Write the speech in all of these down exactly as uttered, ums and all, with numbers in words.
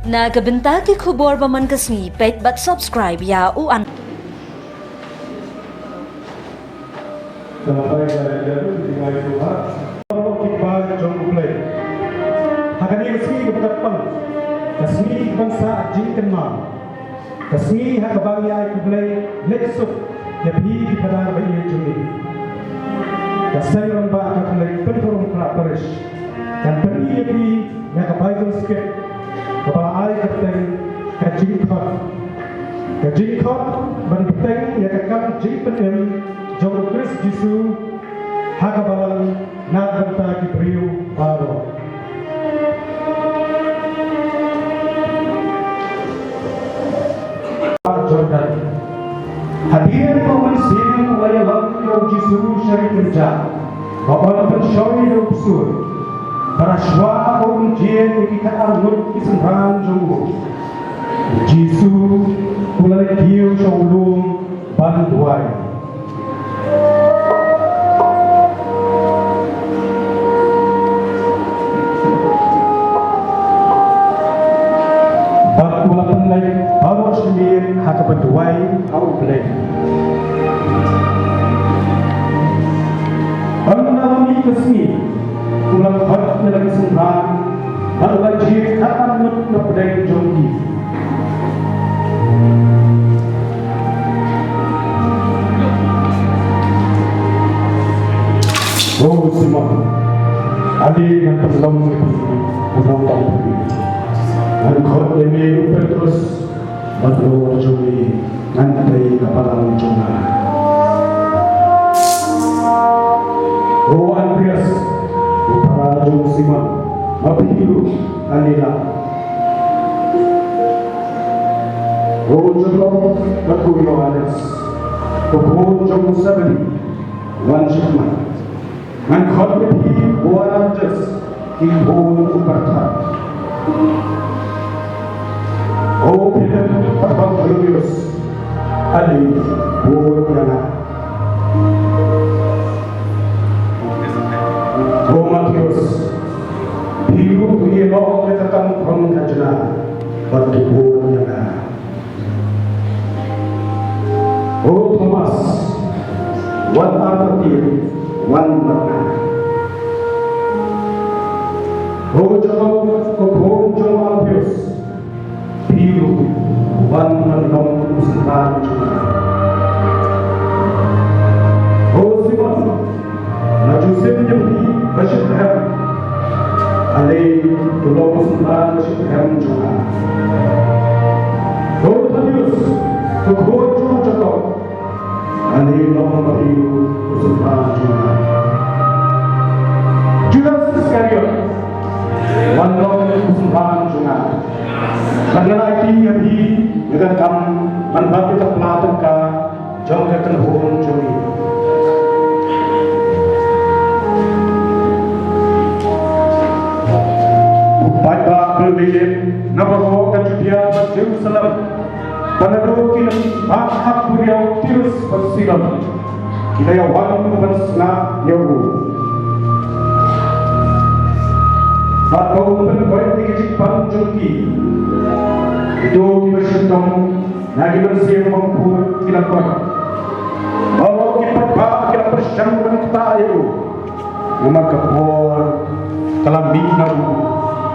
Na ka bynta ki khubor ba man ka sngi, peit bad subscribe ïa u an. Sampai ka ïa tu ki ngai tu ha. Baroh ki paid jong U Blei. Ha kane ka sngi kaba khatphra, ka sngi kaba ngi sa jingkynmaw. Ka sngi ha kaba ngi ai U Blei leit suk ïa phi ki phadar ba ïeit jong ngi. Ka Seng Rangbah Katholik Pynparum Khlad Parish kan pyni ïa phi ïa ka Bible skit kaba ai kyrteng Ka Jingkhot. Ka jingkhot ban bteng ïa ka kam jingpynim jong U Khrist Jisu ha ka balang na ka bynta ki briew baroh. Jordan. Hadien ba U Mynsiem u la ïalam ïa U Jisu sha ri kynjah, ba un pynshoi ïa u bsut. Para shuwa ba un jied ïa ki khatar ngut ki synran jong u, U Jisu u la leit kiew sha u lum ban duwai. Bad u la pynleit baroh shi miet ha kaba duwai ha U Blei. Ynda la mih ka sngi, u la khot ïa la ki synran, bad u la jied khatar ngut na pdeng jong ki. O Simon, ale ngan pynlong ïa phi u nongtong pyrthei. Ngan khot ïa me u Petrus, bad halor jong me ngan tei ka balang jong nga. O Andreas, u para jong u Simon, ma phi ruh ale lah? O Jakob bad u Johannes, u khun jong u Sebedi, wan shakhmat. Ngan khot ïa phi Boanerges, ki khun u Pyrthak. O Philip bad Bartholomeus, ale bud ïa nga. O Matheus, phi ruh phi ïeh noh ïa ka kam kham khajna, bad ki bud ïa nga. O Thomas, wat artatien, wan bad nga. O Jakob, u khun jong u Alpheus, phi ruh wan ban long u synran jong nga. O Simon, nga ju sim ïa phi ba shitrhem. Ale to long u synran ba shitrhem jong nga. O Thaddeus, u khun jong u Jakob, ale long ma phi u synran jong nga. Judas Iskariot, wan long u synran jong nga. Bad ngan aiti ïa phi ïa ka kam ban bat ïa ka pla tyngka jong ka kynhun jong ngi. U paidbah ba ïeit na baroh ka Judia bad Jerusalem, bad naduh ki lynti ba hap duriaw Tirus bad Sidon, ki la ïa wan ban sngap ïa u. Bad ba un pynkoit ïa ki jingpang jong ki. Kito kiba shitom na ki mynsiem bymkhuid ki la koit. Baroh ki paidbah ki la pyrshang ban ktah ïa u. Namar ka por ka la mih na u,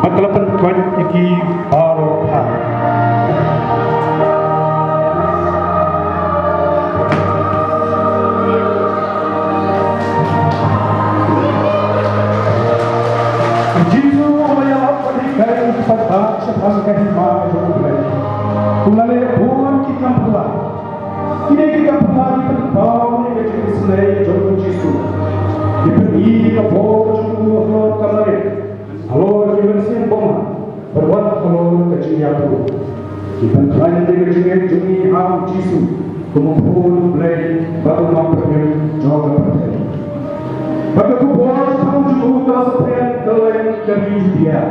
bad ka la pynkoit ïa ki baroh. U Jisu u la ïalap bad hikai ïa ki paidbah shaphang ka hima jong U Blei. U la leh bun ki kam phylla. Kine ki kam phylla ki pynpaw ïa ka jingisynei jong U Jisu. Ki pyni ïa ka bor jong u halor ka marit, halor ki mynsiem bymman, bad wat halor ka jingïaphut. Ki pynkhlaiñ ïa ka jingngeit jong ngi ha U Jisu kum U Khun U Blei bad U Nongpynim jong ka pyrthei. Bad ka khubor shaphang jong u ka la saphriang kylleng ka ri Judia.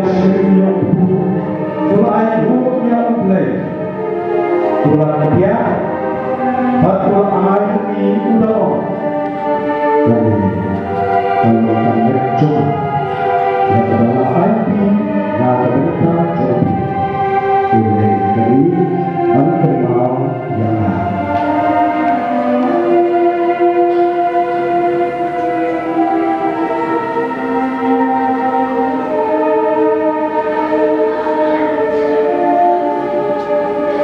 U la ai ruh ïa U Blei. U la kdiah bad u la ai ïa ki, u la ong, kane ka long ka met jong nga, ïa kaba nga ai ïa phi na ka bynta jong phi. To leh ïa kane ban kynmaw ïa nga.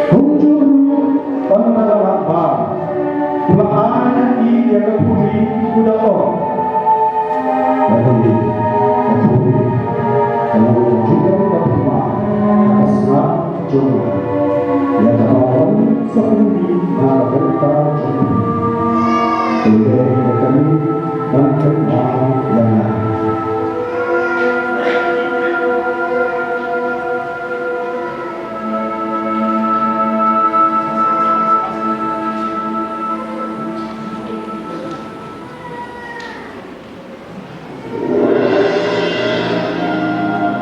Kumjuh ruh, ynda la lah bam, u la ai ha ki ïa ka khuri, u da ong, kane ka khuri ka long ka jingim kaba thymmai ha ka snam jong nga, ïa kaba wan sa pynmih na ka bynta jong phi. To leh ïa kane ban kynmaw ïa nga.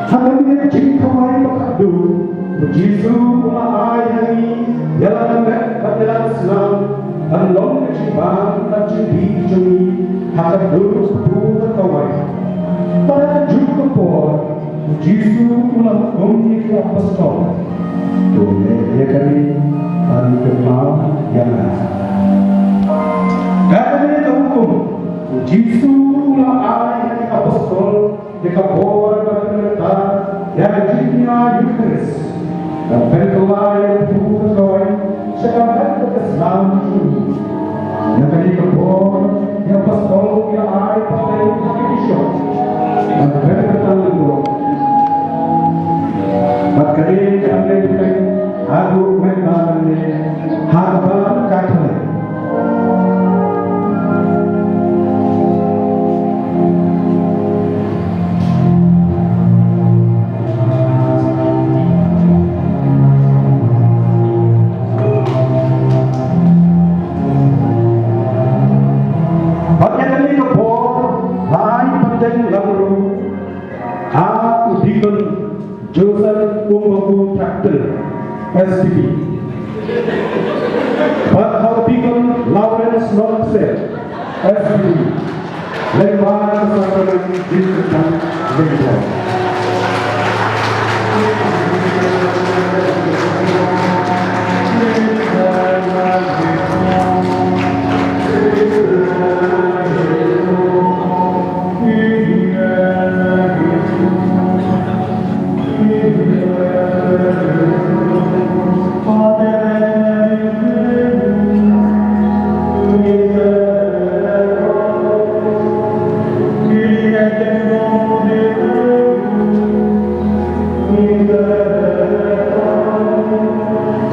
Ha kane ka jingkhawai ba khatduh, U Jisu u la ai ha ngi ïa la ka met bad ïa la ka snam, ban long ka jingbam bad jingdih jong ngi ha ka dur kaba khawai. Bad ha kajuh ka por, U Jisu u la hukum ïa ki apostol, to leh ïa kane ban kynmaw ïa nga. Ka kane ka hukum, U Jisu u la ai ïa ki apostol ïa ka bor ban pynbeit ïa ka jingïaid Eucharist. Ban pynkylla ïa u kpu ka kawei sha ka met bad ka snam jong u. Ïa kane ka bor, ïa u apostol u la ai pateng ha ki bishop ban pynkylla ïa u. Bad kane ka dei ka pateng haduh mynta ne ha kaba ka Katholik. Bad ïa kane ka bor la ai pateng lang ruh ha u Deacon Joseph Umbaku Thaktel, S D B. Bad ha u Deacon Lawrence Nongse, S D B. Lyngba ka Sakramen Jingkyntang Lyngdoh.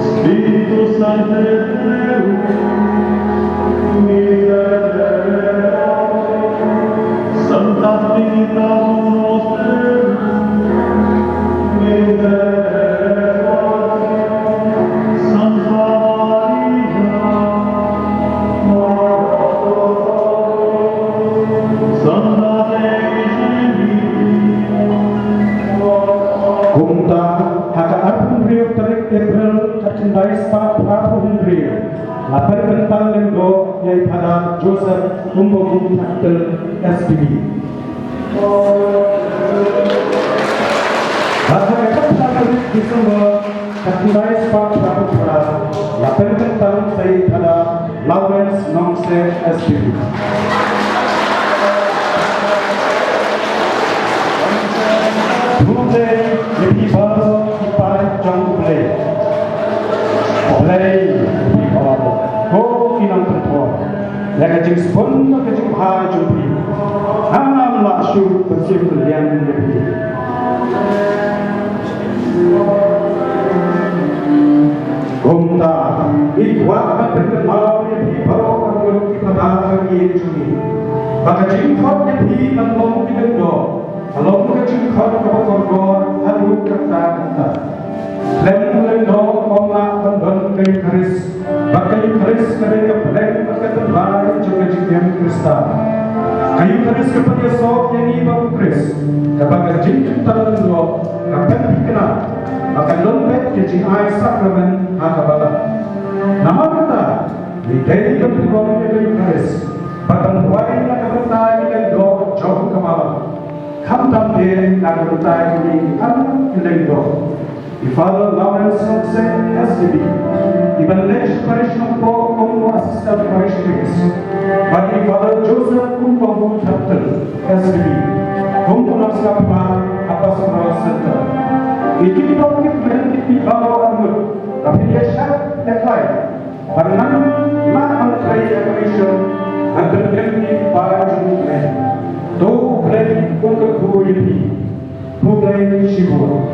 Spiritus Sancte Deus, miserere, Sancta Trinitas unos Deus, miserere, Sancta Maria, Mater Dei, Sancta Dei Virginis. Kumta ha ka arphew hynriew tarik April, khatkhyndai spah phraphew hynriew, la pynkyntang lyngdoh ïa i Phadar Joseph Umbaku Thaktel, S D B. Bad ha ka khatphra tarik December, khatkhyndai spah phraphew phra, la pynkyntang sa i Phadar Lawrence Nongse, S D B. Khublei ïa phi baroh ki paid jong U Blei. Khublei ïa phi baroh, ko ki nongpynpoi. Ïa ka jingsbun bad ka jingbha jong phi, ngam lah shuh ban shim kylliang ïa phi. Kumta, ngi kwah ban pynkynmaw ïa phi baroh, arngut ki phadar bad ki ïeit jong ngi, ba ka jingkhot ïa phi ban long ki lyngdoh ka long ka jingkhot kaba kordor haduh katta katta. Khlem lyngdoh ym lah ban don ka Eukharist, ba ka Eukharist ka dei ka bneng bad ka tynrai jong ka jingim Khristan. Ka Eukharist ka pynïasoh ïa ngi bad u Khrist, kaba ka jingkyrteng lyngdoh ka pynthikna ba kan long beit ka jingai sakramen ha kaba long. Namar kata, ngi dei ban pynlong ïa ka Eukharist bad ban duwai na ka bynta ki lyngdoh jong kaba long, khamtam de na ka bynta kine ki arngut ki lyngdoh. I Father Lawrence Hokse, S D B, i ban leit sha parish Nongpoh kum u assistant parish priest, bad i Father Joseph Kumbambu Thapten, S D B, kum u nongsiah phla ha Pastoral Center. Ïa ki bok ki kmen ki baroh arngut, ba phin ïashad ïakhlai ban nang mad ban trei ha ka mission, ban pynkynriah ïa ki para jong U Blei. To U Blei un kyrkhu ïa phi. Khublei shibun.